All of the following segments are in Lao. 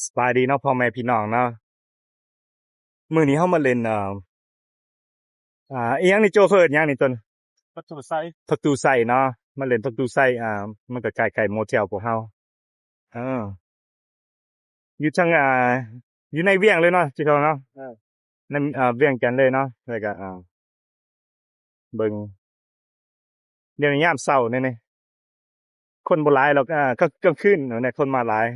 ສະບາຍດີເນາະພໍ່ແມ່ພີ່ນ້ອງເນາະ ມື້ນີ້ເຮົາມາຫຼິ້ນ ເອີ ອ່າ ອີ່ຫຍັງນີ້ໂຈ ເຂົາເອີ້ນຫຍັງນີ້ຕົນ? ປະຕູໄຊ ປະຕູໄຊເນາະ ມາຫຼິ້ນປະຕູໄຊ ອ່າ ມັນກໍໃກ້ໆໂມເທວພວກເຮົາ ເອີ ຢູ່ທາງ ອ່າ ຢູ່ໃນວຽງເລີຍເນາະ ເຈົ້າເນາະ ເອີ ໃນ ອ່າ ວຽງຈັນເລີຍເນາະ ແລ້ວກໍ ອ່າ ເບິ່ງ ດຽວນີ້ຍາມເຊົ້ານີ້ ຄົນບໍ່ຫຼາຍດອກ ອ່າ ກາງ ກາງຄືນແຫຼະຄົນມາຫຼາຍ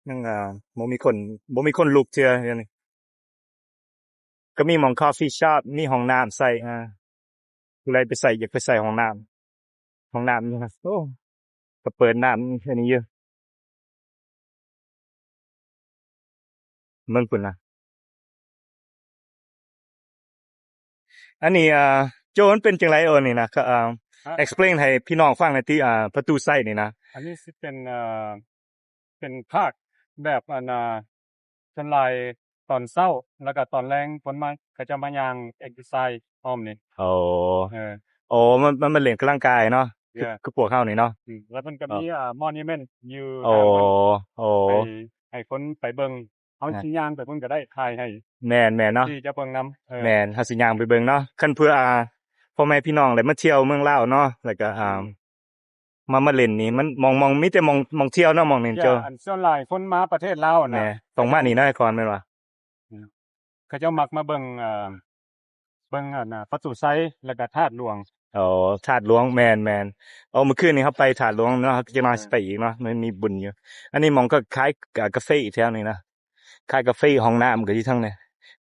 ຍັງ ອ່າ ບໍ່ມີຄົນ ບໍ່ມີຄົນລຸກເທື່ອດຽວນີ້ ກໍມີໝ່ອງຄອຟຟີຊັອບ ມີຫ້ອງນ້ຳໃຊ້ ອ່າ ຜູ້ໃດໄປໃຊ້ ຢາກໄປໃຊ້ຫ້ອງນ້ຳ ຫ້ອງນ້ຳ ໂອ້ ກໍເປີດນ້ຳອັນນີ້ຢູ່ ເບິ່ງພຸ້ນນະ ອັນນີ້ ອ່າ ໂຈ ມັນເປັນຈັ່ງໃດເອີນີ້ນະ ກໍ ອ່າ ຮະ explain ໃຫ້ພີ່ນ້ອງຟັງໜ່ອຍຕິ ອ່າ ປະຕູໄຊນີ້ນະ ອັນນີ້ຊິເປັນ ເອີ ເປັນພາກແບບ ອັນ ອ່າ ສ່ວນຫຼາຍຕອນເຊົ້າ ແລ້ວກໍຕອນແລງຄົນມາ ເຂົາເຈົ້າມາຍ່າງ exercise ອ້ອມນີ້ ໂອ້ ເອີ ໂອ້ ມັນ ມັນ ມັນເລ່ນກຳລັງກາຍເນາະ ຄື ເອີ ຄືພວກເຮົານີ້ເນາະ ອືມ ແລ້ວເພິ່ນກໍມີ ເອີ ອ່າ monument ຢູ່ ໂອ້ ໂອ້ ໃຫ້ ໃຫ້ຄົນໄປເບິ່ງ ເຮົາ ອ່າ ຊິຍ່າງໄປເບິ່ງກໍໄດ້ ຖ່າຍໃຫ້ ແມ່ນໆເນາະ ທີ່ຈະເບິ່ງນຳ ເອີ ແມ່ນ ເຮົາຊິຍ່າງໄປເບິ່ງເນາະ ຄັນເພື່ອ ອ່າ ພໍ່ແມ່ພີ່ນ້ອງໄດ້ມາທ່ຽວເມືອງລາວເນາະ ແລ້ວກໍ ອ່າ ອືມ ມາ ມາຫຼິ້ນນີ້ ມັນ ໝ່ອງ ໝ່ອງ ມີແຕ່ໝ່ອງ ໝ່ອງທ່ຽວເນາະ ໝ່ອງນີ້ ເຈົ້າ ອັນສ່ວນຫຼາຍຄົນມາປະເທດລາວນະ ແມ່ນ ຕ້ອງມານີ້ນະ ກ່ອນແມ່ນບໍ່? ອືມ ເຂົາເຈົ້າມັກມາເບິ່ງ ເອີ ເບິ່ງ ອັນ ປະຕູໄຊ ແລ້ວກໍທາດຫຼວງ ອໍ ທາດຫຼວງ ແມ່ນໆ ເອົາ ມື້ຄືນນີ້ເຮົາໄປທາດຫຼວງເນາະ ເຮົາກໍຈະມາ ເອີ ໄປອີກເນາະ ມັນມີບຸນຢູ່ ອັນນີ້ໝ່ອງກໍຂາຍ ອ່າ ກາເຟແຖວນີ້ນະ ຂາຍກາເຟ ຫ້ອງນ້ຳກໍຢູ່ທາງນີ້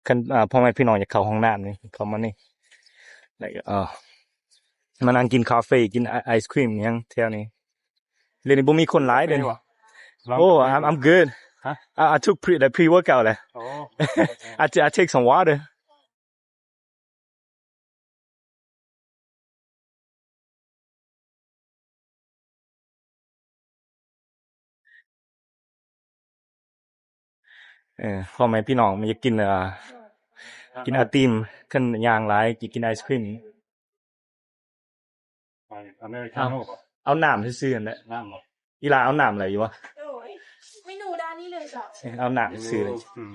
ຄັນ ອ່າ ພໍ່ແມ່ພີ່ນ້ອງຢາກເຂົ້າຫ້ອງນ້ຳນີ້ ເຂົ້າມານີ້ ແລ້ວກໍ ເອີ ມານັ່ງກິນຄາເຟ ກິນໄອ ໄອສຄຣີມຫຍັງແຖວນີ້ ດຽວນີ້ບໍ່ມີຄົນຫຼາຍເດ້ ໂອ້ I'm I'm good ຮະ I I took pre the pre workout ແຫຼະ ໂອ້ I I take some water ເອີ ພໍ່ແມ່ພີ່ນ້ອງມັນຢາກກິນ ອ່າ ກິນໄອຕິມ ຄັນຍ່າງຫຼາຍ ກິນໄອສຄຣີມ ອາເມລິກາໂນ່ ເອົາ ເອົານ້ຳຊື່ໆຫັ້ນແຫຼະ ນ້ຳບໍ? ອີ່ຫຼ້າເອົານ້ຳໄດ້ຢູ່ບໍ່? ໂອ້ຍ ເມນູດ້ານນີ້ເລີຍເຈົ້າ ເອົານ້ຳຊື່ໆເລີຍ ອືມ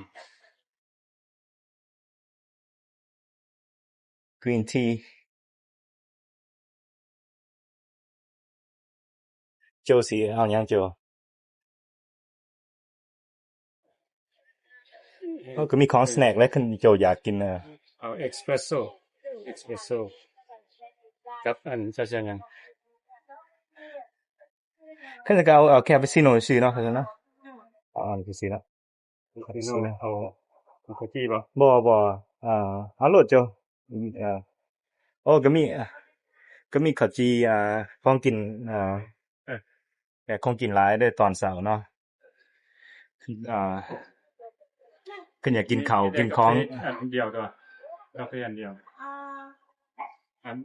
green tea ໂຈຊິເອົາຫຍັງໂຈ? ໂອ້ ກໍມີຂອງສະແນັກແຫຼະ ຄັນໂຈຢາກກິນ ເອີ ເອົາເອັກສະເປຣສໂຊ ເອັກສະເປຣສໂຊ ກັບອັນ ຈະເອົາຫຍັງ? ຄັນຊັ້ນກໍເອົາ ເອົາຄາປູຊິໂນຊື່ເນາະ ເນາະ ເອົາອັນນີ້ຊື່ເນາະ ຄາປູຊິໂນ ເອົາ ເອົາເຂົ້າຈີ່ບໍ່? ບໍ່ ບໍ່ ເອົາໂລດໂຈ ເອົາ ໂອ້ ກໍມີ ກໍມີເຂົ້າຈີ່ ອ່າ ຂອງກິນ ເອີ ແຕ່ຂອງກິນຫຼາຍເດີຕອນເຊົ້າເນາະ ອ່າ ຄັນຢາກກິນເຂົ້າກິນຂອງ ອັນດຽວຕົວະ ກາເຟອັນດຽວ ອ່າ ອັນ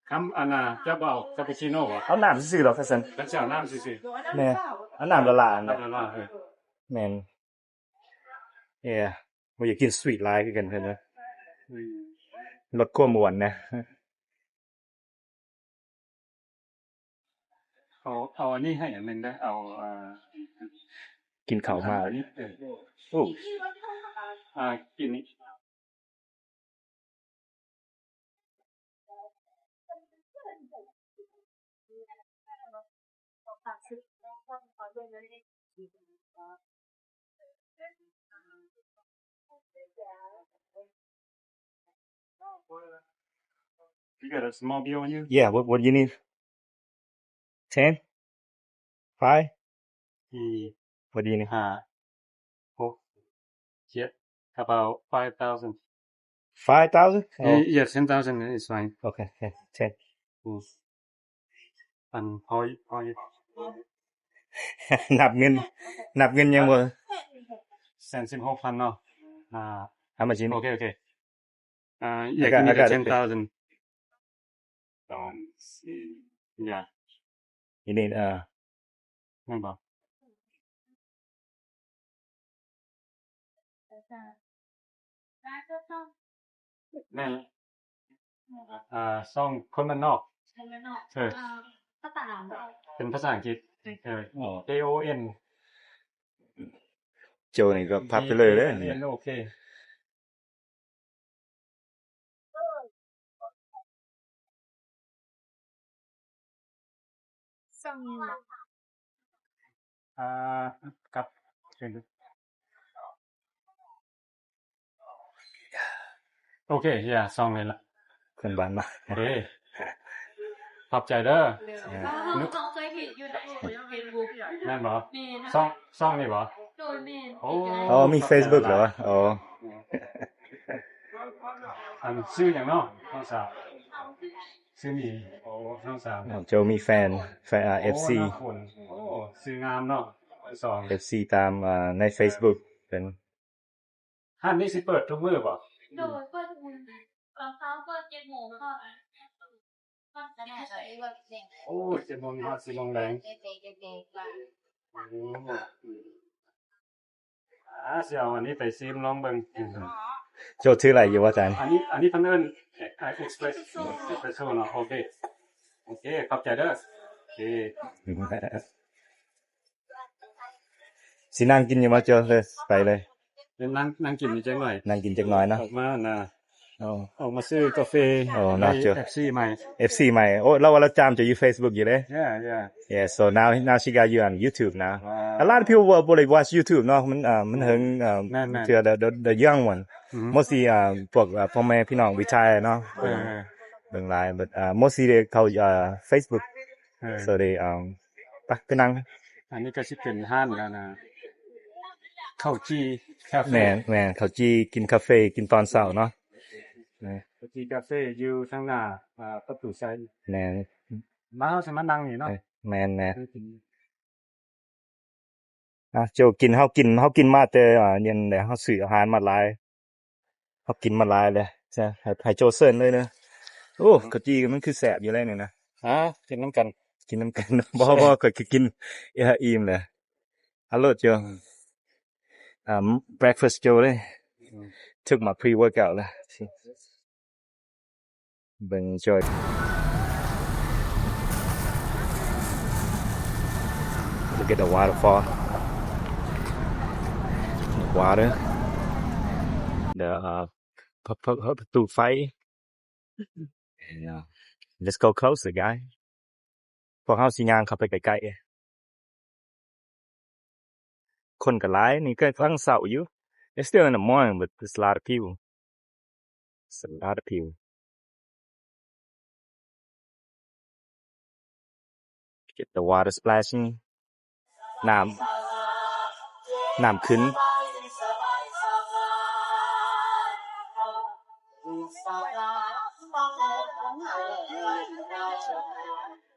ຄຳອັນນ່າ ເຈົ້າບໍ່ເອົາຄາປູຊິໂນບໍ່? ເອົານ້ຳຊື່ໆດອກ ຄັນຊັ້ນ ຄັນຊິເອົານ້ຳຊື່ໆ ແມ່ນ ເອົານ້ຳຫຼ້າໆ ນ້ຳຫຼ້າໆ ເອີ ແມ່ນ ເອີ ບໍ່ຢາກກິນສະວີດຫຼາຍຄືກັນເພິ່ນວ່າ ອືມ ລົດຄວາມອ້ວນນະ. ເອົາ ເອົາອັນນີ້ໃຫ້ອັນໜຶ່ງເດີ ເອົາ ເອີ ກິນເຂົ້າມາ ອັນນີ້ ເອີ ໂອ້ ອ່າ ກິນນີ້ You got a small bill on you? Yeah, what, what do you need? Ten? Five? ສີ່ What do you need? ຫ້າ ຫົກ ເຈັດ How about five thousand? Five thousand? Oh. Yeah, ten thousand is fine. Okay, okay, ten. ອືມ ອັນ ພໍ ພໍ ນັບເງິນ ນັບເງິນຍັງບໍ່ ແສນສິບຫົກພັນເນາະ ອ່າ How much you need? ໂອເຄ ໂອເຄ ອ່າ I got, I got it. Ten thousand. ສອງ ສີ່ Yeah. You need, uh, ແມ່ນບໍ່? ແມ່ນ ອ່າ ຊ່ອງຄົນບ້ານນອກ ຄົນບ້ານນອກ ເອີ ອ່າ ພາສາລາວ ເປັນພາສາອັງກິດ ເອີ ໂອ K O N ໂຈນີ້ກໍ popular ເດ້ນີ້. ໂອເຄ. ຊ່ອງນີ້ລະ ອ່າ ກັບ ໂອເຄ ຢ່າ ຊ່ອງນີ້ລະ ເພື່ອນບ້ານມາ. ໂອເຄ ຂອບໃຈເດີ. ເອີ ເຮົາ ເຮົາເຄີຍເຫັນຢູ່ໃນເຟສບຸກ. ແມ່ນບໍ່? ແມ່ນ. ຊ່ອງ ຊ່ອງນີ້ບໍ່? ໂດຍ ແມ່ນ. ໂອ້ ໂອ້ ມີເຟສບຸກແລ້ວຫວາ? ໂອ້ ອັນ ຊື່ຫຍັງເນາະ ນ້ອງສາວ? ຊື່ໝີ. ໂອ້ ນ້ອງສາວ ໂອ້ ໂຈມີແຟນ ແຟນ ອ່າ ໂອ້ ເອັຟຊີ. ໂອ້ ຊື່ງາມເນາະ ສອງ ເອັຟຊີຕາມ ອ່າ ໃນເຟສບຸກເປັນ. ຮ້ານນີ້ຊິເປີດທຸກມື້ບໍ່? ໂດຍ ເປີດທຸກມື້ ຕອນເຊົ້າເປີດເຈັດໂມງ ຮອດ ຮອດ ໂອ້ ເຈັດໂມງຮອດສີ່ໂມງແລງ. ໂອ້ ອ່າ ຊິເອົາອັນນີ້ໄປຊີມລອງເບິ່ງ. ໂຈຖືໄດ້ຢູ່ບໍ່ ຈານ? ອັນນີ້ ອັນນີ້ເພິ່ນເອີ້ນ ເອັກເປຣສໂຊ ເອັກເປຣສໂຊເນາະ. ໂອເຄ ໂອເຄ ຂອບໃຈເດີ. ໂອເຄ ຊິນັ່ງກິນຢູ່ບໍ່ ໂຈ? ເລີຍ ໄປເລີຍ. ເປັນນັ່ງ ນັ່ງກິນຢູ່ຈັກໜ້ອຍ ນັ່ງກິນຈັກໜ້ອຍເນາະ. ອອກມານະ ອໍ ອອກມາຊື້ກາເຟ. ໂອ້ ໃນເນາະ ໂຈ ເອັຟຊີໃໝ່ ເອັຟຊີໃໝ່. ໂອ້ ລາວວ່າລາວຈຳເຈົ້າຢູ່ເຟສບຸກຢູ່ເດ້. Yeah, yeah. Yeah, so now, now she got you on YouTube now. ອ່າ A lot of people will, will watch YouTube ເນາະ ມັນ ເອີ ມັນເຖິງ ເອີ ແມ່ນໆ ເທື່ອ the, the, the young one. ອືມ mostly ອ່າ ພວກ ອ່າ ພໍ່ແມ່ພີ່ນ້ອງ retire ເນາະ. ເອີ ເບິ່ງຫຼາຍ but ອ່າ mostly ເດ້ ເຂົາ ອ່າ ເຟສບຸກ. ເອີ so they, um ໄປ ໄປນັ່ງ. ອັນນີ້ກໍຊິເປັນຮ້ານ ອັນນ່າ ເຂົ້າຈີ່ກາເຟ. ແມ່ນໆ ເຂົ້າຈີ່ ກິນກາເຟ ກິນຕອນເຊົ້າເນາະ. ແມ່ນ ເຂົ້າຈີ່ກາເຟຢູ່ທາງໜ້າ ອ່າ ປະຕູໄຊ. ແມ່ນ ມາ ເຮົາຊິມານັ່ງນີ້ເນາະ. ເອີ ແມ່ນໆ. ອ່ະ ໂຈກິນ ເຮົາກິນ ເຮົາກິນມາແຕ່ ອ່າ ເຢັນແລ້ວ ເຮົາຊື້ອາຫານມາຫຼາຍ ເຮົາກິນມາຫຼາຍແລ້ວ. ໃຫ້ ໃຫ້ໂຈເຊີນເລີຍເດີ. ໂອ້ ເຂົ້າຈີ່ມັນຄືແຊບຢູ່ແລ້ວນີ້ນະ. ຫາ ກິນນຳກັນ ກິນນຳກັນ. ບໍ່ ບໍ່ ຂ້ອຍຄືກິນ ເອີ ອີ່ມແລ້ວ. ອາໂລດໂຈ ອ່າ breakfast ໂຈເລີຍ. ອືມ took my pre-workout ແລ້ວ. Bring joy. Look at the waterfall. The water. The, uh, ປະ ປະ ປະຕູໄຟ. Yeah. Let's go closer, guy. ພວກເຮົາຊິຍ່າງເຂົ້າໄປໃກ້ໆ. ຄົນກໍຫຼາຍ ນີ້ກໍຫວ່າງເຊົ້າຢູ່. It's still in the morning, but there's a lot of people. It's a lot of people. Get the water splashing. ນ້ຳ ນ້ຳຂຶ້ນ.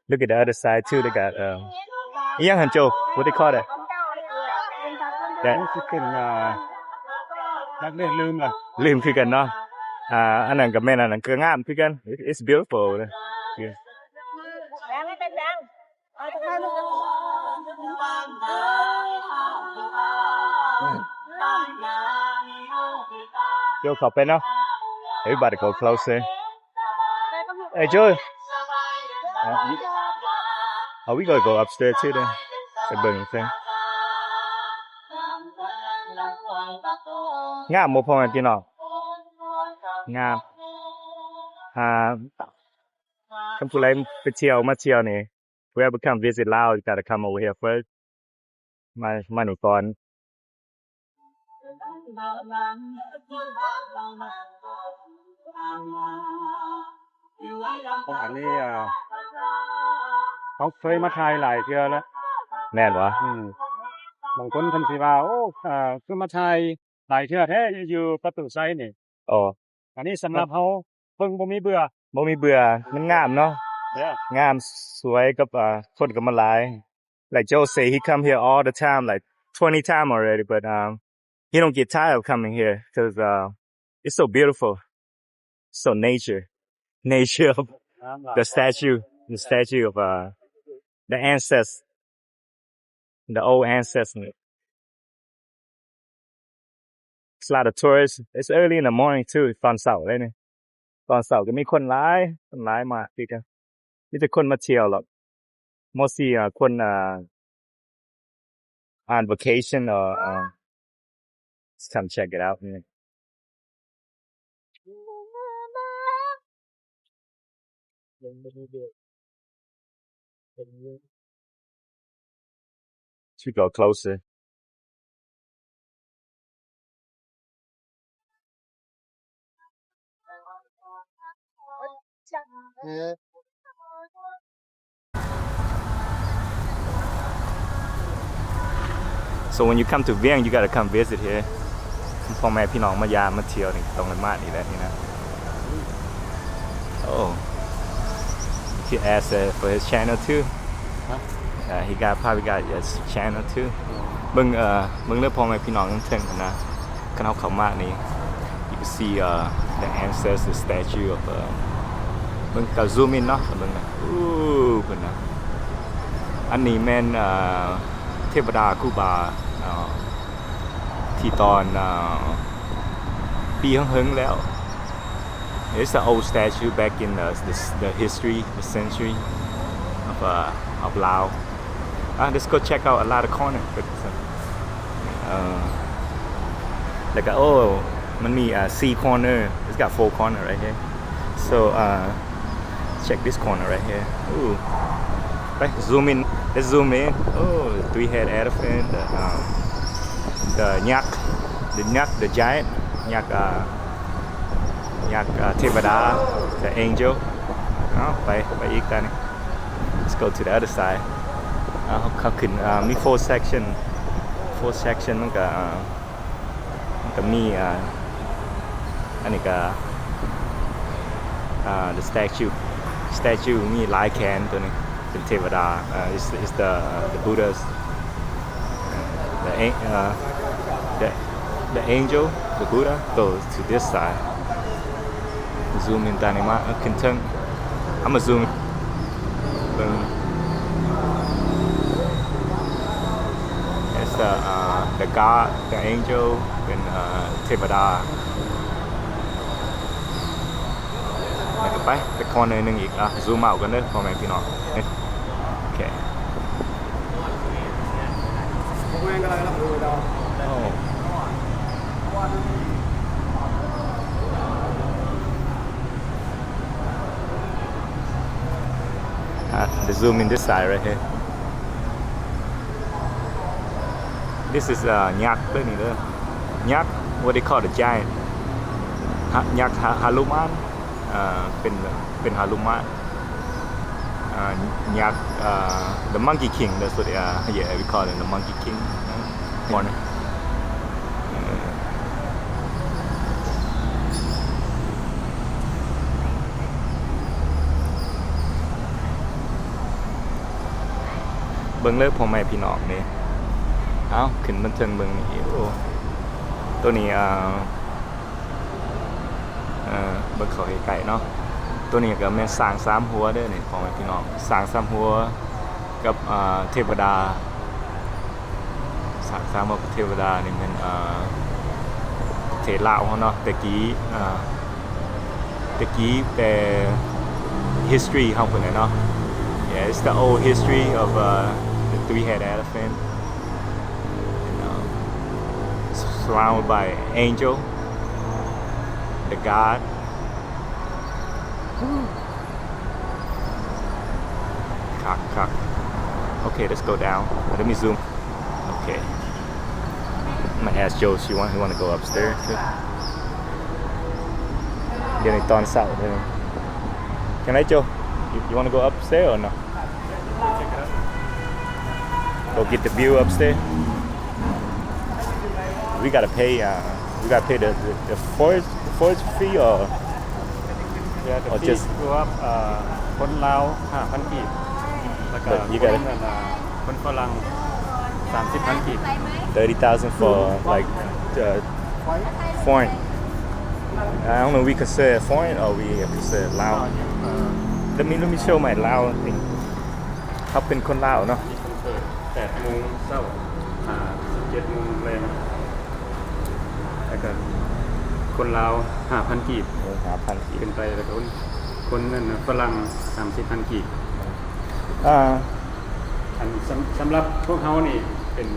Look at the other side too. They got, um, ອີ່ຫຍັງຫັ້ນ ໂຈ? What they call that? That ມັນຊິເປັນ ອ່າ ນັກເລນ ລືມລະ ລືມຄືກັນເນາະ. ອ່າ ອັນນັ້ນກໍແມ່ນ ອັນນັ້ນກໍງາມຄືກັນ. It's beautiful. Yeah. ໂຈເຂົ້າໄປເນາະ. Everybody go closer. Hey, Joe. Uh, we gonna go upstairs too then. ໄປເບິ່ງເຊິ່ງ ງາມບໍ່ ພໍ່ແມ່ພີ່ນ້ອງ? ງາມ. ອ່າ ຄັນຜູ້ໃດໄປທ່ຽວ ມາທ່ຽວນີ້ whoever come visit Laos, you gotta come over here first. ມາ ມານີ້ກ່ອນ. ອັນນີ້ ອ່າ ເຮົາເຄີຍມາຖ່າຍຫຼາຍເທື່ອແລ້ວ. ແມ່ນຫວາ? ອືມ ບາງຄົນເພິ່ນຊິວ່າ ໂອ້ ເອີ ຄືມາຖ່າຍຫຼາຍເທື່ອແທ້ ຢູ່ປະຕູໄຊນີ້. ອໍ ອັນນີ້ສຳລັບເຮົາເບິ່ງບໍ່ມີເບື່ອ ບໍ່ມີເບື່ອ. ມັນງາມເນາະ. Yeah. ງາມ ສວຍ ກັບ ອ່າ ຄົນກໍມາຫຼາຍ. Like Joe say, he come here all the time, like twenty time already, but, um, he don't get tired of coming here 'cause, uh, it's so beautiful. So nature, nature of the statue, the statue of, uh, the ancestors, the old ancestors. It's a lot of tourists. It's early in the morning too. ຕອນເຊົ້າເລີຍນີ້. ຕອນເຊົ້າກໍມີຄົນຫຼາຍ ຄົນຫຼາຍມາກຄືກັນ. ມີແຕ່ຄົນມາທ່ຽວແລ້ວ. Mostly, uh, ຄົນ uh, on vacation or, uh, Just come check it out, man. Should go closer. So when you come to Vieñ, you gotta come visit here. ພໍ່ແມ່ພີ່ນ້ອງມາຢາມມາທ່ຽວນີ້ ຕ້ອງໄດ້ມານີ້ແຫຼະນີ້ນະ. Oh, you can ask, uh, for his channel too. Huh? Uh, he got, probably got his channel too. ເບິ່ງ ເອີ ເບິ່ງເດີພໍ່ແມ່ພີ່ນ້ອງທາງເທິງຫັ້ນນະ. ຄັນເຮົາເຂົ້າມານີ້ you can see, uh, the ancestor statue of, uh, ເບິ່ງ ກໍ zoom in ເນາະ ເບິ່ງນະ. ອູ້ ເພິ່ນນະ ອັນນີ້ແມ່ນ ເອີ ເທວະດາຄູບາ ເອີ ທີ່ຕອນ ເອີ ປີເຫິງໆແລ້ວ. It's an old statue back in the, the, the history, the century of, uh, of Lao. Uh, let's go check out a lot of corner. ເອີ ແລ້ວກໍ ໂອ້ ມັນມີ uh, C corner. It's got four corner right here. So, uh, check this corner right here. Ooh. ໄປ zoom in. Let's zoom in. Oh, the three-head elephant, the, um, the ຍັກ the ຍັກ the giant ຍັກ uh, ຍັກ uh, ເທວະດາ the angel. ເອົາ ໄປ ໄປອີກຕານີ້. Let's go to the other side. ເອົາ ເຮົາຂຶ້ນ uh, ມີ four section, four section ມັນກໍ uh, ມັນກໍມີ ອ່າ ອັນນີ້ກໍ ອ່າ the statue, statue ມີຫຼາຍແຂນ. ຕົວນີ້ເປັນເທວະດາ uh, it's, it's the, uh, the Buddhas. The an-, uh, the, the angel, the Buddha goes to this side. Zoom in ຕານີ້ມາ ເອົາ ຂຶ້ນເທິງ. I'ma zoom. ເບິ່ງ it's the, uh, the god, the angel ເປັນ uh, ເທວະດາ. ແລ້ວກໍໄປ ໄປຄອນໜ້ອຍໜຶ່ງອີກ. ອ່ະ zoom out ກັນເດີພໍ່ແມ່ພີ່ນ້ອງ. ໂອເຄ. ອ່ະ let's zoom in this side right here. This is, uh, ຍັກເດີນີ້ເດີ. ຍັກ what they call the giant. ຫະ ຍັກຫະ ຫະນຸມານ. ອ່າ ເປັນ ເປັນຫະນຸມານ. ອ່າ ຍັກ ອ່າ the monkey king, that's what, uh, yeah, we call it the monkey king. ເອີ ເບິ່ງເລີຍພໍ່ແມ່ພີ່ນ້ອງເດ້. ເອົາ ຂຶ້ນມາເທິງເບິ່ງນີ້. ໂອ້ ໂຕນີ້ ອ່າ ເອີ ເບິ່ງເຂົ້າໃກ້ໆເນາະ. ໂຕນີ້ກໍແມ່ນຊ້າງສາມຫົວເດີນີ້ ພໍ່ແມ່ພີ່ນ້ອງ. ຊ້າງສາມຫົວກັບ ອ່າ ເທວະດາ. ຊ້າງສາມຫົວກັບເທວະດານີ້ແມ່ນ ອ່າ ປະເທດລາວເຮົາເນາະ ແຕ່ກີ້ ອ່າ ແຕ່ກີ້ ແຕ່ history ເຮົາພຸ້ນແຫຼະເນາະ. Yeah, it's the old history of, uh, the three-head elephant. You know, surrounded by angel, the god. ຄັກໆ. Okay, let's go down. Let me zoom. Okay. I'm gonna ask Joe if she want, he wanna go upstairs too. ດຽວນີ້ຕອນເຊົ້າເດີ. ຈັ່ງໃດ Joe? You, you wanna go upstairs or no? Go get the view upstairs. We gotta pay, uh, we gotta pay the, the, the forest, the forest fee or, yeah, the or fee just go up, uh, ຄົນລາວຫ້າພັນກີບ ແລ້ວກໍ but you gotta ຄົນ ເອີ ຄົນຝຣັ່ງສາມສິບພັນກີບ. Thirty thousand for, like, uh, foreign. I don't know, we consider foreign or we consider Lao. ເອີ let me, let me show my Lao thing. ເຮົາເປັນຄົນລາວເນາະ. ມີຄົນເປີດແປດໂມງເຊົ້າຫາສິບເຈັດໂມງແລງ ແລ້ວກໍຄົນລາວຫ້າພັນກີບ. ໂອ້ ຫ້າພັນກີບ ຂຶ້ນໄປ. ແລ້ວກໍຄົນ ຄົນນັ້ນນະ ຝຣັ່ງສາມສິບພັນກີບ. ອ່າ ອັນ ສຳ ສຳລັບພວກເຮົານີ້ເປັນ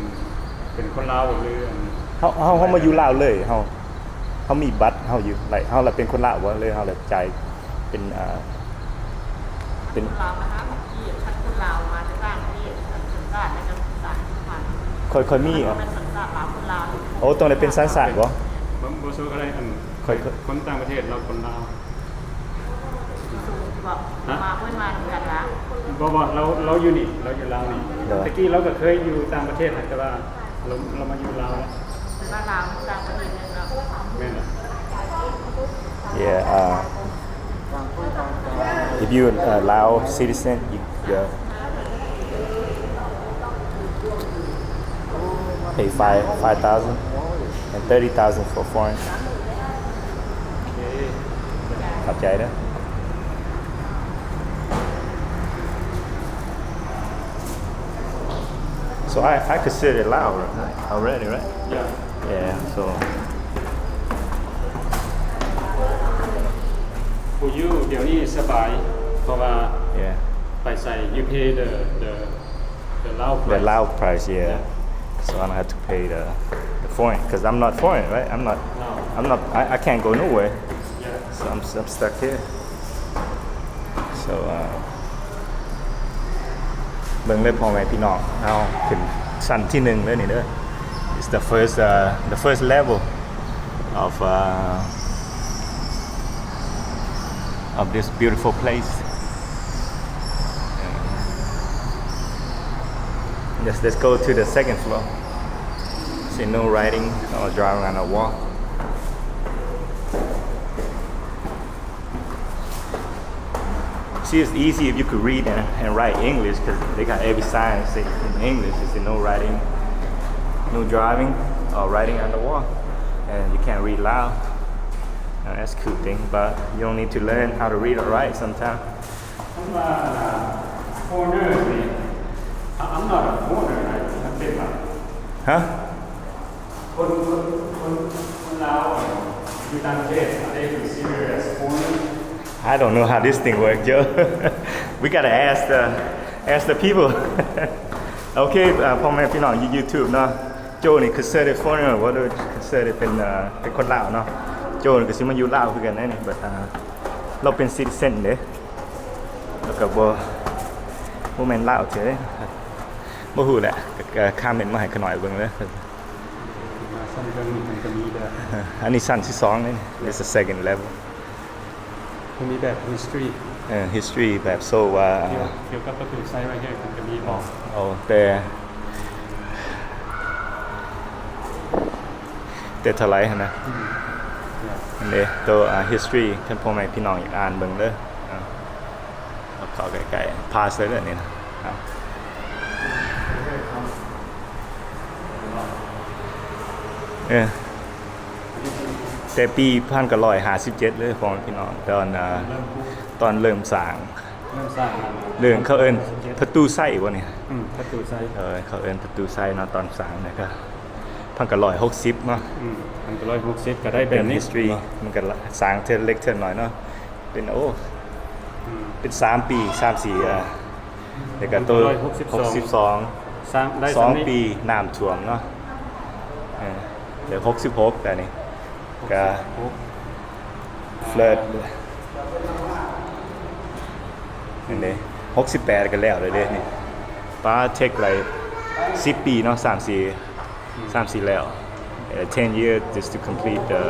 ເປັນຄົນລາວ ຫຼື ອັນ ເຮົາ ເຮົາ ເຮົາມາຢູ່ລາວເລີຍ ເຮົາ ເຮົາມີບັດເຮົາຢູ່ like ເຮົາລະເປັນຄົນລາວບໍ່ ຫຼືເຮົາລະຈ່າຍເປັນ ອ່າ ເປັນ ຄົນລາວມາຫາ ຄັນຄົນລາວມາຈາກຕ່າງປະເທດ ສັນຊາດແລ້ວກໍສາມສິບພັນ ຂ້ອຍ ຂ້ອຍມີ ເປັນສັນຊາດລາວ ຄົນລາວ ໂອ້ ຕ້ອງໄດ້ເປັນສັນຊາດບໍ່? ບໍ່ ບໍ່ ບໍ່ ບໍ່ ອັນ ຂ້ອຍ ຄົນຕ່າງປະເທດລາວ ຄົນລາວ ຢູ່ສູງບໍ່? ຮະ? ມາ ເພິ່ນມານຳກັນລະ? ບໍ່ ບໍ່ ລາວ ລາວຢູ່ນີ້ ລາວຢູ່ລາວນີ້ ໂດຍ ແຕ່ກີ້ລາວກໍເຄີຍຢູ່ຕ່າງປະເທດ ແຕ່ວ່າລາວ ລາວມາຢູ່ລາວແລ້ວ ແຕ່ວ່າລາວຢູ່ຕ່າງປະເທດແມ່ນບໍ່? ແມ່ນລະ Yeah, uh, if you, uh, Lao citizen, you, you pay five, five thousand and thirty thousand for foreign. ຂອບໃຈເດີ. So I, I consider Lao already, right? Yeah. Yeah, so for you ດຽວນີ້ສະບາຍ ເພາະວ່າ Yeah. ໄປໃສ you pay the, the, the Lao price. The Lao price, yeah. Yeah. So I don't have to pay the, the foreign, 'cause I'm not foreign, right? I'm not, No. I'm not, I, I can't go nowhere. Yeah. So I'm, I'm stuck here. So, uh, ເບິ່ງເດີພໍ່ແມ່ພີ່ນ້ອງ ເຮົາຂຶ້ນຊັ້ນທີໜຶ່ງເດີນີ້ເດີ. It's the first, uh, the first level of, uh, of this beautiful place. Let's, let's go to the second floor. See, no writing or drawing on the wall. See, it's easy if you could read and, and write English, 'cause they got every sign say in English. It's no writing, no drawing or writing on the wall, and you can't read Lao. Now, that's a cool thing, but you don't need to learn how to read or write sometimes. ຄັນວ່າ foreigner ນີ້ I'm not a foreigner, I, I think, ຮະ? ຄົນ ຄົນ ຄົນ ຄົນລາວຢູ່ຕ່າງປະເທດ are they considered as foreign? I don't know how this thing work, yo. We gotta ask the, ask the people. ໂອເຄ ພໍ່ແມ່ພີ່ນ້ອງຢູ່ YouTube ເນາະ ໂຈນີ້ considered foreigner ບໍ່ ຫຼື considered ເປັນ ເປັນຄົນລາວເນາະ. ໂຈນີ້ກໍຊິມາຢູ່ລາວຄືກັນເດ້ນີ້ but ລາວເປັນ citizen ເດ້ ແລ້ວກໍບໍ່ ບໍ່ແມ່ນລາວເທື່ອເດ້. ບໍ່ຮູ້ແຫຼະ ກໍ ກໍ comment ມາໃຫ້ຂ້ານ້ອຍເບິ່ງເດີ. ຊັ້ນເທິງນີ້ມັນກໍມີແບບ ອັນນີ້ຊັ້ນທີສອງເດ້ it's the second level. ມັນມີແບບ history ເອີ history ແບບ so ວ່າ ກ່ຽວ ກ່ຽວກັບປະຕູໄຊ right here ມັນກໍມີບອກ ໂອ້ ແຕ່ ແຕ່ເທົ່າໃດຫັ້ນນະ ອືມ ອັນນີ້ໂຕ ອ່າ history ຄັນພໍ່ແມ່ພີ່ນ້ອງຢາກອ່ານເບິ່ງເດີ. ເຂົ້າໃກ້ໆ pass ເລີຍເດີນີ້ນະ. ເອີ ແຕ່ປີພັນເກົ້າຮ້ອຍຫ້າສິບເຈັດເລີຍ ພໍ່ແມ່ພີ່ນ້ອງ ຕອນ ອ່າ ຕອນເລີ່ມສ້າງ ເລີ່ມສ້າງ ເລື່ອງເຂົາເອີ້ນປະຕູໄຊບໍ່ນີ້? ອືມ ປະຕູໄຊ ເອີ ເຂົາເອີ້ນປະຕູໄຊເນາະ ຕອນສ້າງນະ ກໍພັນເກົ້າຮ້ອຍຫົກສິບເນາະ. ອືມ ພັນເກົ້າຮ້ອຍຫົກສິບ ກໍໄດ້ແບບນີ້ ເປັນ history ເນາະ ມັນກໍສ້າງເທື່ອເລັກເທື່ອນ້ອຍເນາະ. ເປັນ ໂອ້ ອືມ ເປັນສາມປີ ສາມສີ່ ອ່າ ແລ້ວກໍໂຕ ພັນເກົ້າຮ້ອຍຫົກສິບສອງ ຫົກສິບສອງ ສ້າງໄດ້ສອງປີ ນ້ຳຖ້ວມເນາະ. ເອີ ແລ້ວຫົກສິບຫົກ ແລ້ວນີ້ກໍ ຫົກສິບຫົກ flood ອັນນີ້ ຫົກສິບແປດ ກໍແລ້ວເລີຍເດ້ນີ້. ປາ take like ສິບປີເນາະ ສາມສີ່ ສາມສີ່ແລ້ວ uh, ten years just to complete the,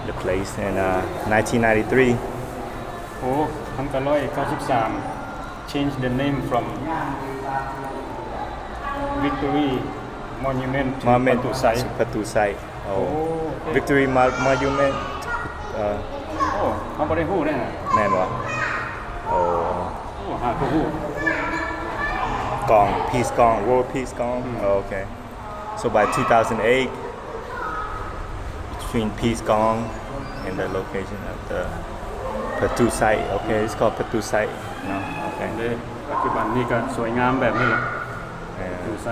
the place in, uh, nineteen ninety-three. ໂອ້ ພັນເກົ້າຮ້ອຍເກົ້າສິບສາມ change the name from Victory Monument to Monument ປະຕູໄຊ ປະຕູໄຊ. ໂອ້ ໂອ້ Victory Mo- Monument ເອີ ໂອ້ ເຮົາບໍ່ໄດ້ຮູ້ເດ້ນະ ແມ່ນບໍ່? ໂອ້ ໂອ້ ຫາກໍຮູ້ ກອງ Peace ກອງ World Peace ກອງ ອືມ ໂອເຄ. So by two thousand eight, between Peace Gong and the location of the ປະຕູໄຊ okay, it's called ປະຕູໄຊເນາະ okay. ເດ້ ປັດຈຸບັນນີ້ກໍສວຍງາມແບບນີ້ແຫຼະ ເອີ ປະຕູໄຊ.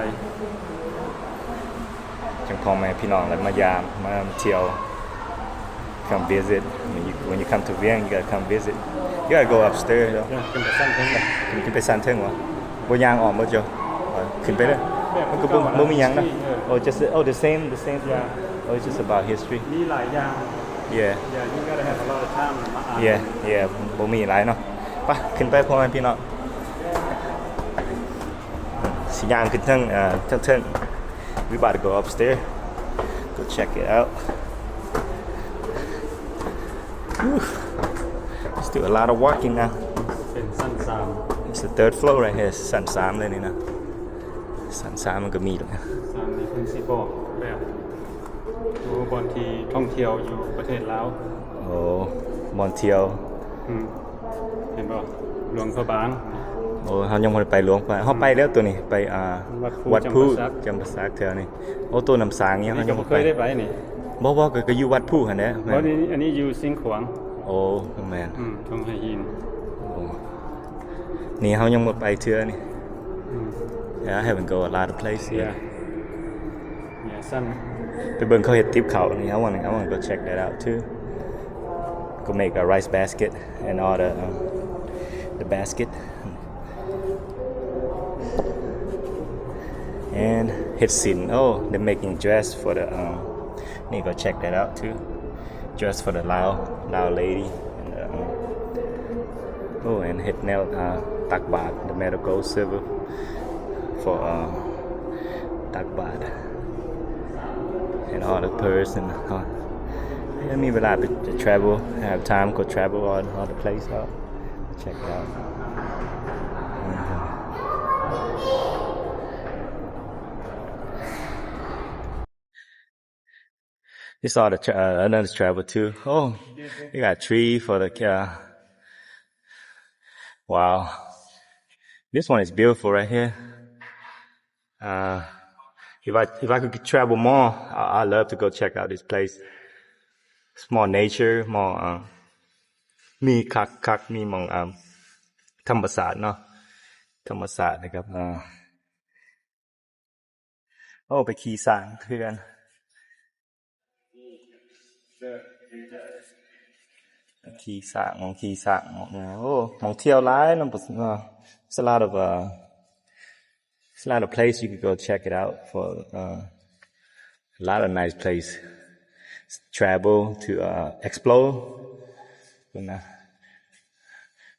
ຈັ່ງພໍ່ແມ່ພີ່ນ້ອງ ແລ້ວມາຢາມ ມາທ່ຽວ come visit. When you, when you come to Vieng, you gotta come visit. You gotta go upstairs, though. ຂຶ້ນໄປຊັ້ນເທິງ ຂຶ້ນໄປຊັ້ນເທິງຫວາ? ບໍ່ ຍ່າງອ້ອມບໍ່ ໂຈ? ເອີ ຂຶ້ນໄປເດີ. ມັນກໍບໍ່ ບໍ່ມີຫຍັງເນາະ. Oh, just, oh, the same, the same. Yeah. Oh, it's just about history. ມີຫຼາຍຢ່າງ. Yeah. Yeah, you gotta have a lot of time ມາອ່ານ. Yeah, yeah. ບໍ່ມີຫຼາຍເນາະ. ໄປ ຂຶ້ນໄປ ພໍ່ແມ່ພີ່ນ້ອງ. ຊິຍ່າງຂຶ້ນເທິງ ເອີ ເທິງໆ. We about to go upstairs. Go check it out. Whew. Let's do a lot of walking now. ເປັນຊັ້ນສາມ. It's the third floor right here. ຊັ້ນສາມເລີຍນີ້ນະ. ຊັ້ນສາມມັນກໍມີແລ້ວ. ຊັ້ນສາມນີ້ເພິ່ນຊິບອກແບບ ໂອ້ ບ່ອນທີ່ທ່ອງທ່ຽວຢູ່ປະເທດລາວ. ໂອ້ ບ່ອນທ່ຽວ. ອືມ ເຫັນບໍ່? ຫຼວງພະບາງ. ໂອ້ ເຮົາຍັງບໍ່ໄດ້ໄປຫຼວງພະບາງ. ເຮົາໄປແລ້ວຕົວນີ້ ໄປ ອ່າ ວັດພູ ວັດພູ ຈຳປາສັກ ຈຳປາສັກແຖວນີ້. ໂອ້ ໂຕນ້ຳສາງຫຍັງ ອັນນີ້ກໍບໍ່ເຄີຍໄດ້ໄປນີ້. ບໍ່ ບໍ່ ກໍ ກໍຢູ່ວັດພູຫັ້ນແຫຼະ. ແມ່ນ ອັນນີ້ຢູ່ຊຽງຂວາງ. ໂອ້ ແມ່ນ. ອືມ ທົ່ງໄຫຫີນ. ໂອ້ ນີ້ເຮົາຍັງບໍ່ໄປເທື່ອນີ້. ອືມ Yeah, I haven't go a lot of places. Yeah. Yeah, some. ໄປເບິ່ງເຂົາເຮັດຕິບເຂົ້ານີ້. I wanna, I wanna go check that out too. Go make a rice basket and all the, um, the basket. And ເຮັດສິນ. Oh, they're making dress for the, um, ນີ້ go check that out too. Dress for the Lao, Lao lady. And, uh, oh, and ເຮັດແນວ uh, ຕັກບາດ, the metal gold silver for, uh, ຕັກບາດ. And all the purse and, uh, ມີເວລາໄປ travel, have time go travel all, all the place out. Check it out. This all the tra-, uh, another travel too. Oh, they got tree for the ca-, wow. This one is beautiful right here. Uh, if I, if I could travel more, I, I love to go check out this place. It's more nature, more, uh, ມີຄັກໆ ມີໝ່ອງ um, ທຳມະຊາດເນາະ ທຳມະຊາດນະຄັບ. ເອີ ໂອ້ ໄປຂີ່ຊ້າງເຖື່ອນ ຂີ່ຊ້າງ ໝ່ອງຂີ່ຊ້າງ ໝ່ອງ ໂອ້ ໝ່ອງທ່ຽວຫຼາຍເນາະ. It's a lot of, uh, it's a lot of place you could go check it out for, uh, a lot of nice place. Travel to, uh, explore.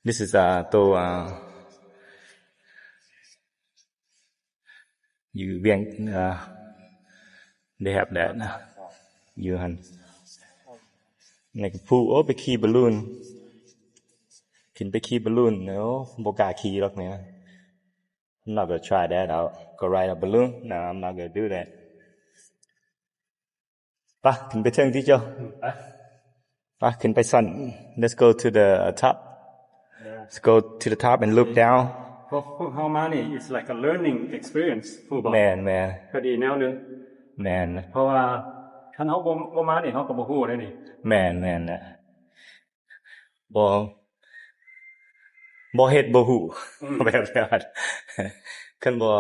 This is, uh, ໂຕ uh, ຢູ່ວຽງ uh, they have that ນະ ຢູ່ຫັ້ນ. ນີ້ກໍພູ ໂອ້ ໄປຂີ່ບາລູນ ຂຶ້ນໄປຂີ່ບາລູນ. ໂອ້ ບໍ່ກ້າຂີ່ດອກນີ້. I'm not gonna try that out. Go ride a balloon? No, I'm not gonna do that. ປະ ຂຶ້ນໄປເທິງຕິເຈົ້າ. ໄປ ຂຶ້ນໄປຊັ້ນ. Let's go to the, uh, top. Yeah. Let's go to the top and look down. ພວກ ພວກເຮົາມານີ້ it's like a learning experience ຮູ້ບໍ່? ແມ່ນໆ ກໍດີແນວໜຶ່ງ. ແມ່ນ ເພາະວ່າຄັນເຮົາບໍ່ ບໍ່ມານີ້ ເຮົາກໍບໍ່ຮູ້ເດ້ນີ້. ແມ່ນໆ ແຫຼະ ບໍ່ ບໍ່ເຮັດບໍ່ຮູ້. ອືມ ແບບ ແບບ ຄັນບໍ່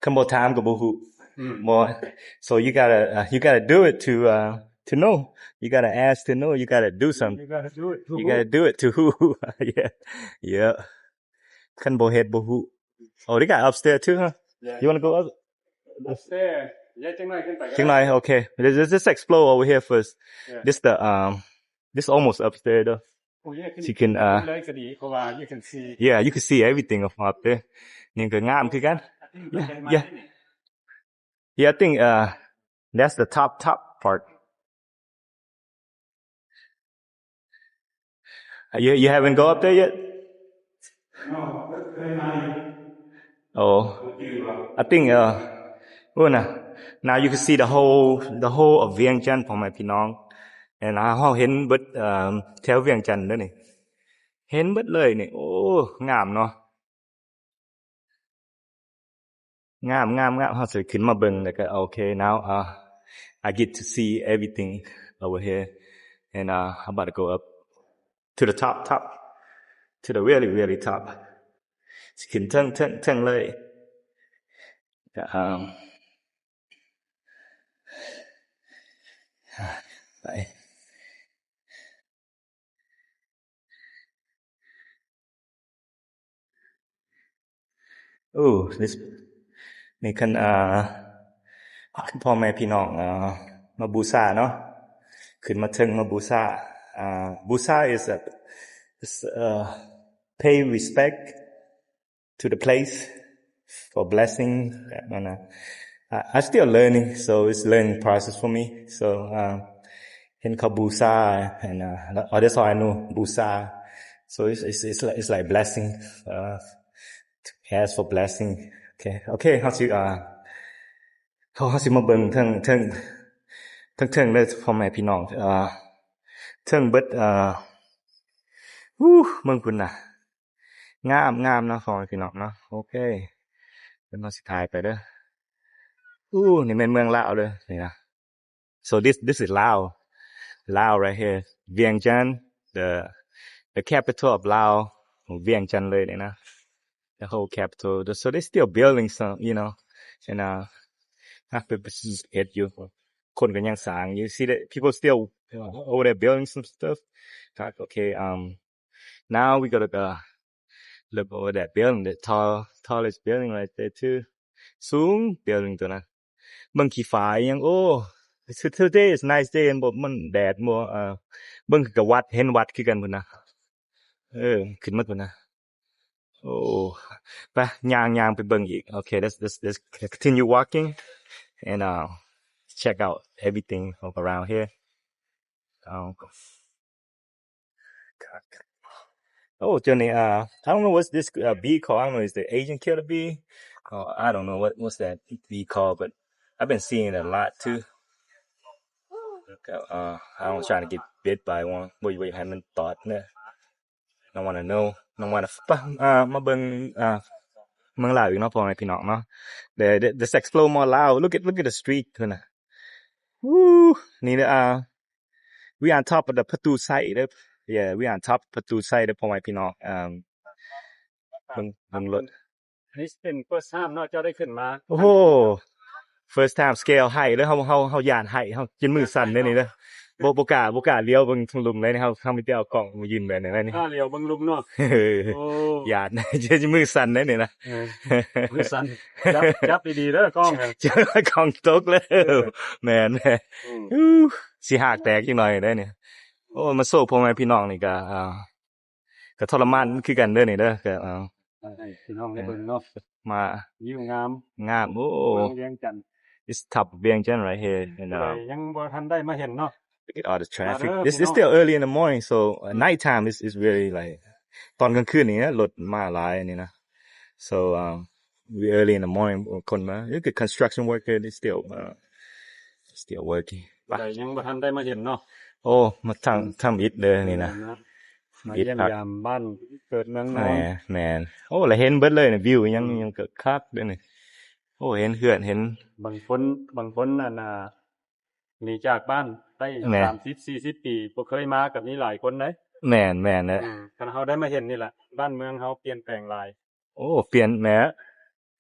ຄັນບໍ່ຖາມກໍບໍ່ຮູ້. ອືມ ບໍ່ so you gotta, uh, you gotta do it to, uh, to know. You gotta ask to know. You gotta do something. You gotta do it to, you gotta do it to who? Yeah. Yeah. ຄັນບໍ່ເຮັດບໍ່ຮູ້. Oh, they got upstairs too, huh? Yeah. You wanna go up? Upstairs. Yeah, ຈັກໜ້ອຍຂຶ້ນໄປກໍໄດ້. ຈັກໜ້ອຍ. Okay. Let's, let's just explore over here first. Yeah. This the, um, this almost upstairs though. Oh, yeah, ຊິຂຶ້ນ uh, ເລີຍກໍດີ ເພາະວ່າ you can see. Yeah, you can see everything from up there. ນີ້ກໍງາມຄືກັນ. I think, yeah, yeah. Yeah, I think, uh, that's the top, top part. Uh, you, you haven't go up there yet? No, very high. Oh, I think, uh, oh, nah. Now you can see the whole, the whole of ວຽງຈັນ ພໍ່ແມ່ພີ່ນ້ອງ. And ເຮົາເຫັນເບິດ um, ແຖວວຽງຈັນເດ້ນີ້ ເຫັນເບິດເລີຍນີ້. ໂອ້ ງາມເນາະ. ງາມ ງາມ ງາມ. ເຮົາຊິຂຶ້ນມາເບິ່ງ ແລ້ວກໍ okay, now, uh, I get to see everything over here. And, uh, I'm about to go up to the top, top, to the really, really top. ຊິຂຶ້ນເທິງ ເທິງ ເທິງເລີຍ. ກໍ um, ໄປ. Oh, this ນີ້ຄັນ ອ່າ ພໍ່ແມ່ພີ່ນ້ອງ ອ່າ ມາບູຊາເນາະ ຂຶ້ນມາເທິງມາບູຊາ ອ່າ ບູຊາ is a, is a pay respect to the place for blessing ແບບນັ້ນນະ. I, I still learning, so it's learning process for me. So, um, ເຫັນເຂົາບູຊາ and, uh, oh, that's all I know, ບູຊາ. So it's, it's, it's like, it's like blessing, uh, ask for blessing. ໂອເຄ ໂອເຄ ເຮົາຊິ ອ່າ ເຮົາ ເຮົາຊິມາເບິ່ງເທິງ ເທິງ ເທິງໆເດີ ພໍ່ແມ່ພີ່ນ້ອງ ເທິງເບິດ ອ່າ ອູ້ ເບິ່ງພຸ້ນນະ ງາມໆເນາະ ພໍ່ແມ່ພີ່ນ້ອງເນາະ. ໂອເຄ ດຽວເຮົາຊິຖ່າຍໄປເດີ. ອູ້ ນີ້ແມ່ນເມືອງລາວເດີ ນີ້ນະ. So this, this is Lao. Lao right here. Vientiane, the, the capital of Lao. ວຽງຈັນເລີຍນີ້ນະ. The whole capital. So they still building some, you know. And, uh, ເຮັດຢູ່. ຄົນກໍຍັງສ້າງຢູ່. See that people still, uh, over there building some stuff. Okay, um, now we gotta, uh, look over that building, the tall, tallest building right there too. ສູງ building ຕົວນັ້ນ. ເບິ່ງຂີ້ຟ້າອີ່ຫຍັງ ໂອ້ today is nice day ເຫັນບໍ່ ມັນແດດບໍ່ ເອີ ເບິ່ງຄືກັບວັດ ເຫັນວັດຄືກັນພຸ້ນນະ ເອີ ຂຶ້ນມາພຸ້ນນະ. ໂອ້ ໄປ ຍ່າງ ຍ່າງໄປເບິ່ງອີກ. Okay, let's, let's, let's continue walking and, uh, check out everything around here. Um, Oh, Johnny, uh, I don't know what's this, uh, bee called. I don't know, is the Asian killer bee? Oh, I don't know what, what's that bee called, but I've been seeing it a lot too. Look, uh, I don't trying to get bit by one. Wait, wait, ໃຫ້ມັນຕອດເນາະ. Don't wanna know. Don't wanna ປະ ອ່າ ມາເບິ່ງ ອ່າ ເມືອງລາວອີກເນາະ ພໍ່ແມ່ພີ່ນ້ອງເນາະ. Let's, let's explore more Lao. Look at, look at the street ພຸ້ນນະ. ວູ້ ນີ້ເດີ ອ່າ We on top of the ປະຕູໄຊເດີ. Yeah, we on top ປະຕູໄຊເດີ ພໍ່ແມ່ພີ່ນ້ອງ. ເບິ່ງ ເບິ່ງລົດ. This ເປັນ first time ເນາະ ເຈົ້າໄດ້ຂຶ້ນມາ. ໂອ້ໂຫ first time, scale high ເດີ. ເຮົາ ເຮົາ ເຮົາຢ້ານໄຮ ເຮົາຈົນມືສັ່ນເດ້ນີ້ເດີ. ບໍ່ ບໍ່ກ້າ ບໍ່ກ້າຫຼຽວເບິ່ງທາງລຸ່ມເລີຍ. ເຮົາ ເຮົາມີແຕ່ເອົາກ້ອງມາຢືນແບບນີ້ເລີຍນີ້. ກ້າຫຼຽວເບິ່ງລຸ່ມເນາະ. ໂອ້ ຢ້ານ ຈົນມືສັ່ນເດ້ນີ້ນະ. ເອີ ມືສັ່ນ. ຈັບ ຈັບດີໆເດີກ້ອງ. ຈັບກ້ອງຕົກແລ້ວ. ເອີ ແມ່ນໆ. ອືມ ຊິຫາກແຕກຈັກໜ້ອຍໄດ໋ນີ້. ໂອ້ ມາໂຊພໍ່ແມ່ພີ່ນ້ອງນີ້ກະ ອ່າ ກະທໍລະມານຄືກັນເດີນີ້ເດີ. ກະ ອ່າ ໃຫ້ພີ່ນ້ອງໄດ້ເບິ່ງເນາະ ມາ ວິວງາມ ງາມ. ໂອ້ ເມືອງວຽງຈັນ It's top of Vientiane right here, you know. ຜູ້ໃດຍັງບໍ່ທັນໄດ້ມາເຫັນເນາະ Look at all the traffic. This is still early in the morning, so, uh, night time is, is really like ຕອນກາງຄືນນີ້ນະ ລົດມາຫຼາຍນີ້ນະ. So, um, we early in the morning ຄົນມາ. Look at construction worker, they still, uh, still working. ຜູ້ໃດຍັງບໍ່ທັນໄດ້ມາເຫັນເນາະ. ໂອ້ ມາທຳ ທຳອິດເດີນີ້ນະ. ມາຢ້ຽມຢາມບ້ານເກີດເມືອງນອນ. ແມ່ນໆ. ໂອ້ ລະເຫັນເບິດເລີຍນີ້ ວິວຫຍັງ ຫຍັງກະຄັກເດີນີ້. ໂອ້ ເຫັນເຮືອນ ເຫັນ ບາງຄົນ ບາງຄົນອັນນ່າ ໜີຈາກບ້ານໄດ້ ແມ່ນ ສາມສິບ ສີ່ສິບປີ ບໍ່ເຄີຍມາກໍມີຫຼາຍຄົນເດ້. ແມ່ນໆ ເອີ ຄັນເຮົາໄດ້ມາເຫັນນີ້ລະ ບ້ານເມືອງເຮົາປ່ຽນແປງຫຼາຍ. ໂອ້ ປ່ຽນແມ້.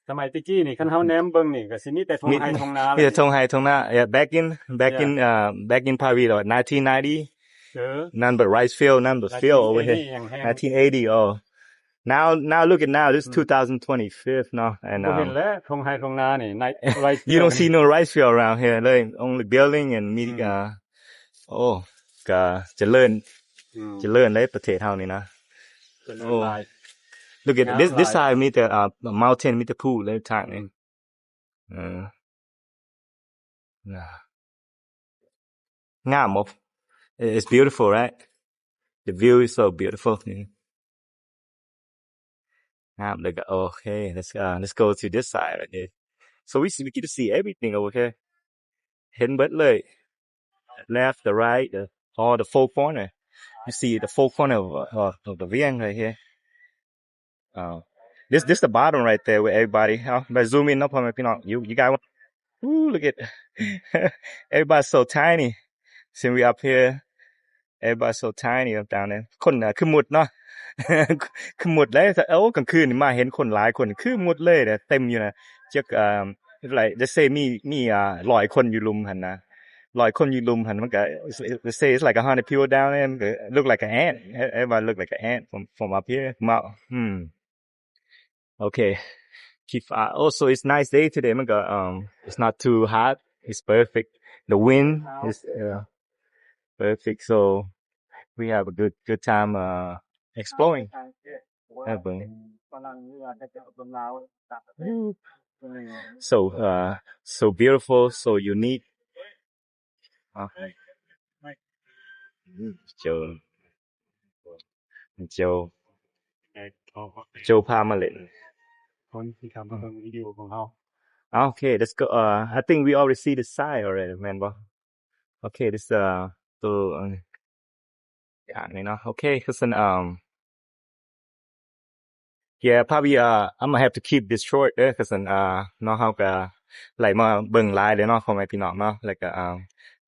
ສະໄໝແຕ່ກີ້ນີ້ ຄັນເຮົາແນມເບິ່ງນີ້ ກໍຊິມີແຕ່ທົ່ງໄຮ່ທົ່ງນາ ມີແຕ່ທົ່ງໄຮ່ທົ່ງນາ. Yeah, back in, back in, uh, back in probably like nineteen ninety. ເອີ none but rice field, none but field over here. Nineteen eighty, oh. Now, now look at now, this is two thousand twenty-five ເນາະ and, um, ບໍ່ເຫັນແລ້ວ ທົ່ງໄຮ່ທົ່ງນານີ້. You don't see no rice field around here. Like, only building and ມີ uh, ໂອ້ ກະຈະເລີນ ຈະເລີນເດ້ປະເທດເຮົານີ້ນະ. ໂອ້ look at this, this side ມີແຕ່ uh, mountain ມີແຕ່ພູເລີຍທາງນີ້. ເອີ ງາມບໍ່? It's beautiful, right? The view is so beautiful. ງາມເລີຍ. ກໍ okay, let's, uh, let's go to this side right here. So we see, we get to see everything over here. ເຫັນເບິດເລີຍ left, the right, the, all the four corner. You see the four corner of, uh, of the Vieng right here. Uh, this, this the bottom right there where everybody, uh, but zoom in ເນາະ ພໍ່ແມ່ພີ່ນ້ອງ. You, you got one. Ooh, look at everybody so tiny. Since we up here, everybody so tiny up down there. ຄົນ ເອີ ຄືໝົດເນາະ ຄືໝົດເລີຍ. ໂອ້ ກາງຄືນນີ້ມາເຫັນຄົນຫຼາຍຄົນ ຄືໝົດເລີຍນະ ເຕັມຢູ່ນະ. ຈັກ ເອີ like they say ມີ ມີ ອ່າ ຮ້ອຍຄົນຢູ່ລຸ່ມຫັ້ນນະ. ຮ້ອຍຄົນຢູ່ລຸ່ມຫັ້ນ ມັນກະ they say it's like a hundred people down there. ມັນກະ look like an ant. Everybody look like an ant from, from up here. ມາ ອືມ ໂອເຄ keep uh, also it's nice day today ມັນກໍ um it's not too hot, it's perfect, the wind is uh, perfect, so we have a good good time uh exploring. ເອີ ເບິ່ງ so uh so beautiful, so unique. ໂຈ ໂຈ ໂຈພາມາຫຼິ້ນ ຄົນທີ່ທຳເບິ່ງວິດີໂອຂອງເຮົາ. Okay, let's go. Uh, I think we already see the sign already, ແມ່ນບໍ່? Okay, this uh ໂຕ ຢ່າງນີ້ເນາະ. Okay, ຄືຊັ້ນ um yeah, probably uh I'm gonna have to keep this short ເດີ ຄືຊັ້ນ uh ເນາະ ເຮົາກໍໄຫຼມາເບິ່ງຫຼາຍເລີຍເນາະ ພໍ່ແມ່ພີ່ນ້ອງເນາະ ແລ້ວກໍ uh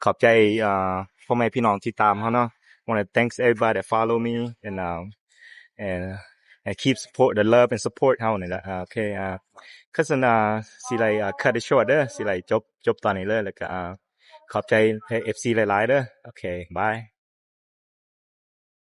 ຂອບໃຈ uh ພໍ່ແມ່ພີ່ນ້ອງທີ່ຕາມເຮົາເນາະ. Wanna thanks everybody that follow me and um and and keep support the love and support ເຮົານີ້ແຫຼະ. Okay, uh ຄືຊັ້ນ uh ຊິໄດ້ uh cut it short ເດີ ຊິໄດ້ຈົບ ຈົບຕອນນີ້ເລີຍ ແລ້ວກໍ uh ຂອບໃຈ FC ຫຼາຍໆເດີ. Okay, bye.